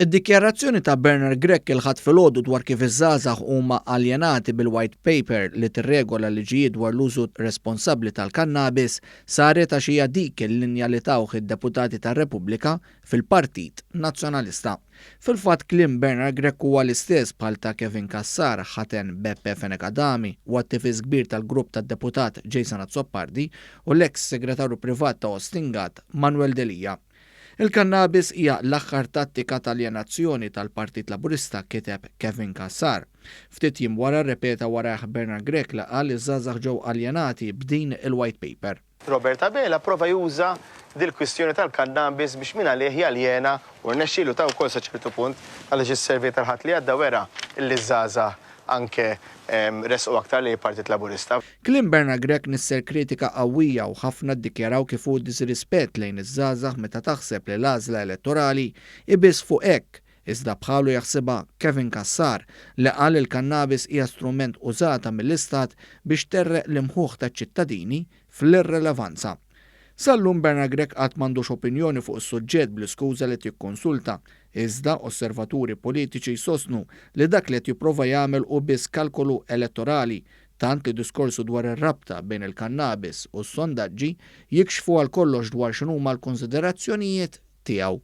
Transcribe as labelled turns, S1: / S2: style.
S1: Id-dikjarazzjoni ta' Bernard Grech il-Ħadd filgħodu dwar kif iż-żgħażagħ huma aljenati bil-White Paper li tirregola liġijiet dwar l-użu responsabbli tal-kannabis saret għax hija dik il-linja li tawh id-deputati ta' Repubblika fil-Partit Nazzjonalista. Fil-fatt kliem Bernard Grech huwa l-istess bħal ta' Kevin Cassar, ħaten Beppe Fenech Adami u attivist kbir tal-grupp tad-deputat Jason Azzopardi u l-eks segretarju privat ta' Austin Gatt, Manuel Delia. Il-kannabis hija l-aħħar tattika t'aljenazzjoni tal-Partit Laburista, kiteb Kevin Cassar. Ftit jiem wara rrepeta warajh Bernard Grech li qal li ż-żgħażagħ ġew aljenati b'din il-White Paper.
S2: Robert Abela prova juża dil-kwistjoni tal-kannabis biex mingħalih jaljena u rnexxielu ta' wkoll sa ċertu punt għaliex is-survey tal-Ħadd li għadda wera li ż-żgħażagħ anke resqu aktar lejn il-Partit Laburista.
S1: Kliem Bernard Grech nissel kritika qawwija u ħafna ddikjaraw kif hu diżrispett lejn iż-żgħażagħ meta taħseb li l-għażla elettorali hi biss fuq hekk, iżda bħalu jaħsibha Kevin Cassar li qal li l-kannabis hija strument użata mill-Istat biex tgħerreq l-imħuħ taċ-ċittadini fl-irrelevanza. Sal-lum Bernard Grech għad m'għandux opinjoni fuq is-suġġett bl-iskuża li qed jikkonsulta, iżda osservaturi politiċi jsostnu li dak li qed jipprova jagħmel hu biss kalkolu elettorali tant li diskorsu dwar ir-rabta bejn il-kannabis u s-sondaġġi jikxfu għal kollox dwar x'inhuma l-konsiderazzjonijiet tiegħu.